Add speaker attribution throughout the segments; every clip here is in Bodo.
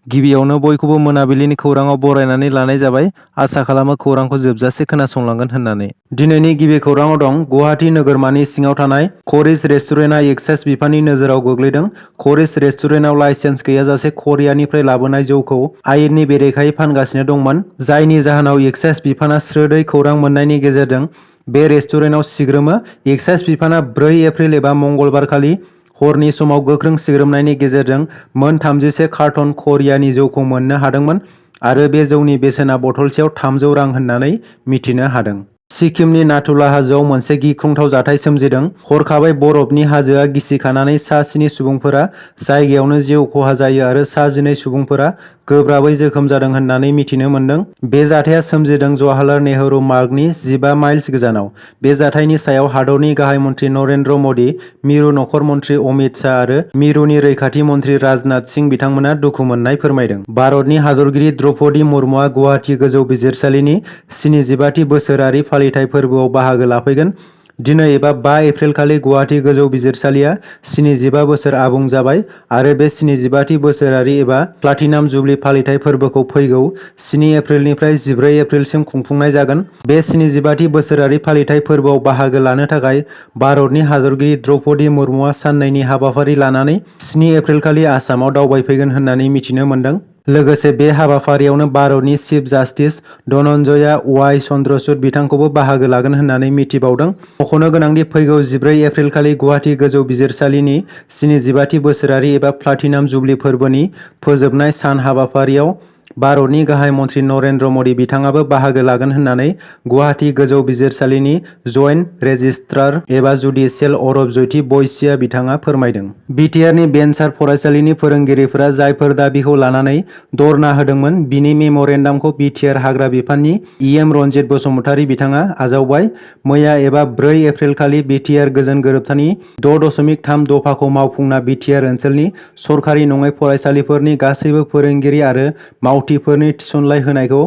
Speaker 1: गिबियावनो बयखौबो मोनाबिलिनि खौराङाव बरायनानै लानाय जाबाय। आसा खालामो खौरांखौ जोबजासे खोनासंलांगोन होननानै। दिनैनि गिबि खौराङाव दं गुवाहाटी नोगोरमानि सिङाव थानाय करिस रेस्टुरेन्टआ एक्साइज बिफाननि नोजोराव गोग्लैदों। करिस रेस्टुरेन्टआव लाइसेन्स गैयाजासे करियानिफ्राय लाबोनाय जौखौ आयेननि बेरेखायै फानगासिनो दंमोन, जायनि जाहोनाव एक्साइज बिफाना स्रोदै खौरां मोननायनि गेजेरजों बे रेस्टुरेन्टआव सिग्रोमो। एक्साइज बिफाना 4 एप्रिल एबा मंगलबारखालि हरनि समाव गोख्रों सिग्रोमनायनि गेजेरजों मोन 31 कार्टन करियानि जौखौ मोननो हादोंमोन आरो बे जौनि बेसेना बथलसेयाव 300 रां होननानै मिथिनो हादों। सिक्किमनि नाथुला हाजोआव मोनसे गिख्रंथाव जाथाय सोमजिदों। हरखाबै बरफनि हाजोआ गिसिखानानै सा 7 सुबुंफोरा जायगायावनो जिउ खहा जायो आरो सा 12 सुबुंफोरा गोब्राबै जोखोम जादों होननानै मिथिनो मोन्दों। बे जाथाया सोमजिदों जवाहरलाल नेहरू मार्गनि 15 माइल्स गोजानाव। बे जाथायनि सायाव हादरनि गाहाय मन्त्रि नरेन्द्र मदि, मिरु नखर मन्त्रि अमित शाह आरो मिरुनि रैखाथि मन्त्रि राजनाथ सिंह बिथांमोना दुखु मोननाय फोरमायदों। भारतनि हादरगिरि द्रौपदी मुर्मुआ गुवाहाटी गोजौ बिजिरसालिनि 75थि बोसोरारि फालिथाय फोरबोआव बाहागो लाफैगोन। दिनै एबा 5 एप्रिलखालि गुवाहाटी गोजौ बिजिरसालिया 75 बोसोर आबुं जाबाय आरो बे 75थि बोसोरारि एबा प्लाटिनाम जुबली फालिथाय फोरबोखौ फैगौ 7 एप्रिलनिफ्राय 14 एप्रिलसिम खुंफुंनाय जागोन। बे 75थि बोसोरारि फालिथाय फोरबोआव बाहागो लानो थाखाय भारतनि हादरगिरि द्रौपदी मुर्मुआ साननैनि हाबाफारि लानानै 7 एप्रिलखालि आसामाव दावबायफैगोन होननानै मिथिनो मोन्दों। लोगोसे बे हाबाफारियावनो भारतनि चिफ जास्टिस धनन्जया वाई चन्द्रचूड बिथांखौबो बाहागो लागोन होननानै मिथिबावदों। मख'नो गोनांदि फैगौ 14 एप्रिलखालि गुवाहाटी गोजौ बिजिरसालिनि 75थि बोसोरारि एबा प्लाटिनाम जुबली फोरबोनि फोजोबनाय सान हाबाफारियाव भारतनि गाहाय मन्त्रि नरेन्द्र मदि बिथाङाबो बाहागो लागोन होननानै गुवाहाटी गोजौ बिजिरसालिनि जइन्ट रेजिस्ट्रार एबा जुडिशियेल अरब जयति बयसिया बिथाङा फोरमायदों। बिटिआरनि बेनसार फरायसालिनि फोरोंगिरिफोरा जायफोर दाबिखौ लानानै धरना होदोंमोन बिनि मेम'रेन्डामखौ बिटिआर हाग्रा बिफाननि इएम रन्जित बसुमतारी बिथाङा आजावबाय। मैया एबा 4 एप्रिलखालि बिटिआर गोजोन गोरोबथानि 6.3 दफाखौ मावफुंना बिटिआर ओनसोलनि सरखारि नङै फरायसालिफोरनि गासैबो फोरोंगिरि आरो मावथिफोरनि थिसनलाइ होनायखौ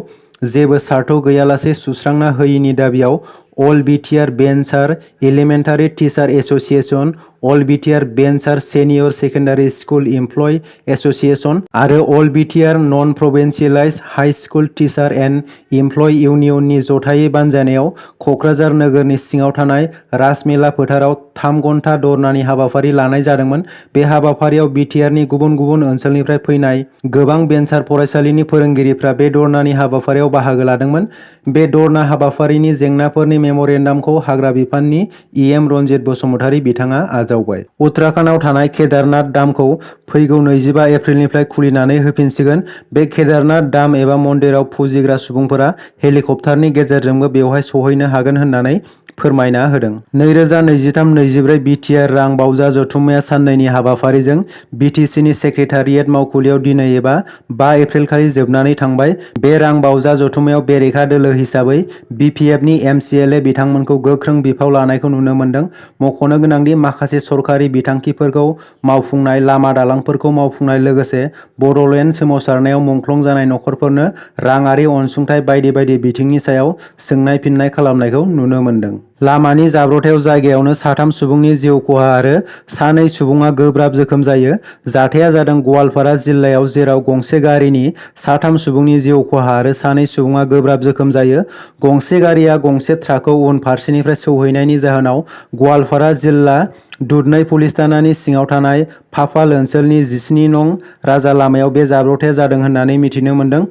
Speaker 1: जेबो सार्थ गैयालासे सुस्रांना होयिनि दाबियाव अल बिटिआर बेनसार elementary teacher association, all BTR बेनसार senior secondary school employ association आरो all BTR non provincialised high school teacher and employ इउनियननि जथायै बानजायनायाव क'क्राझार नोगोरनि सिङाव थानाय राजमेला फोथाराव 3 घन्टा धरनानि हाबाफारि लानाय जादोंमोन। बे हाबाफारियाव बिटिआरनि गुबुन गुबुन ओनसोलनिफ्राय फैनाय गोबां बेनसार फरायसालिनि फोरोंगिरिफ्रा बे धरनानि हाबाफारियाव बाहागो लादोंमोन। बे धरना हाबाफारिनि जेंनाफोरनि मेम'रेन्डामखौ हाग्रा बिफाननि इएम रन्जित बसुमतारी बिथाङा आजावबाय। उत्तराखन्डआव थानाय केदारनाथ दामखौ फैगौ 25 एप्रिलनिफ्राय खुलिनानै होफिनसिगोन। बे केदारनाथ दाम एबा मन्दिराव फुजिग्रा सुबुंफोरा हेलिकप्टारनि गेजेरजोंबो बेवहाय सहैनो हागोन होननानै फोरमायना होदों। 2023-24 बिटिआर रां बावजा जथुम्माया साननैनि हाबाफारिजों बिटिसिनि सेक्रेटारियेट मावखुलियाव दिनै एबा 5 एप्रिलखालि जोबनानै थांबाय। बे रां बावजा जथुम्मायाव बेरेखा दोलो हिसाबै बिपिएफनि एमसिएलए बिथांमोनखौ गोख्रों बिफाव लानायखौ नुनो मोन्दों। मख'नो गोनांदि माखासे सरखारि बिथांखिफोरखौ मावफुंनाय, लामा दालांफोरखौ मावफुंनाय लोगोसे बड'लेण्ड सोमावसारनायाव मुंख्लं जानाय नखरफोरनो राङारि अनसुंथाइ बायदि बायदि बिथिंनि सायाव सोंनाय फिननाय खालामनायखौ नुनो मोन्दों। लामानि जाब्रबथायाव जायगायावनो 3 सुबुंनि जिउ खहा आरो 2 सुबुङा गोब्राब जोखोम जायो। जाथाया जादों गवालपारा जिल्लायाव जेराव गंसे गारिनि 3 सुबुंनि जिउ खहा आरो 2 सुबुङा गोब्राब जोखोम जायो। गंसे गारिया गंसे ट्राकखौ उन फारसेनिफ्राय सौहैनायनि जाहोनाव गवालपारा जिल्ला दुधनৈ पुलिस थानानि सिङाव थानाय फाफाल ओनसोलनि 17 नं राजा लामायाव बे जाब्रबथाया जादों होननानै मिथिनो मोन्दों।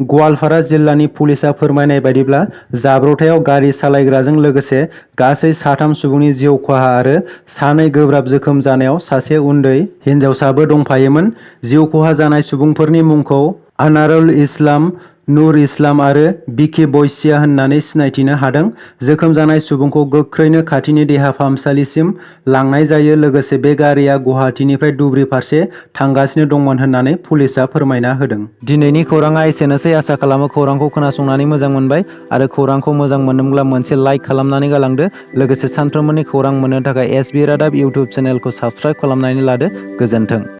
Speaker 1: गवालपारा जिल्लानि पुलिसा फोरमायनाय बायदिब्ला जाब्रबथायाव गारि सालायग्राजों लोगोसे गासै 3 सुबुंनि जिउ खहा आरो 2 गोब्राब जोखोम जानायाव सासे उन्दै हिनजावसाबो दंफायोमोन। जिउ खहा जानाय सुबुंफोरनि मुंखौ आनारुल इस्लाम, नुर इस्लाम आरो बिकि बयसिया होननानै सिनायथिनो हादों। जोखोम जानाय सुबुंखौ गोख्रैनो खाथिनि देहा फाहामसालिसिम लांनाय जायो। लोगोसे बे गारिया गुवाहाटीनिफ्राय धुबरी फारसे थांगासिनो दंमोन होननानै पुलिसा फोरमायना होदों। दिनैनि खौराङा एसेनोसै। आसा खालामो खौरांखौ खोनासंनानै मोजां मोनबाय आरो खौरांखौ मोजां मोनदोंब्ला मोनसे लाइक खालामनानै गालांदो। लोगोसे सानफ्रोमबोनि खौरां मोननो थाखाय एसबि रादाब इउटुब चेनेलखौ साबस्क्राइब खालामनानै लादो। गोजोन्थों।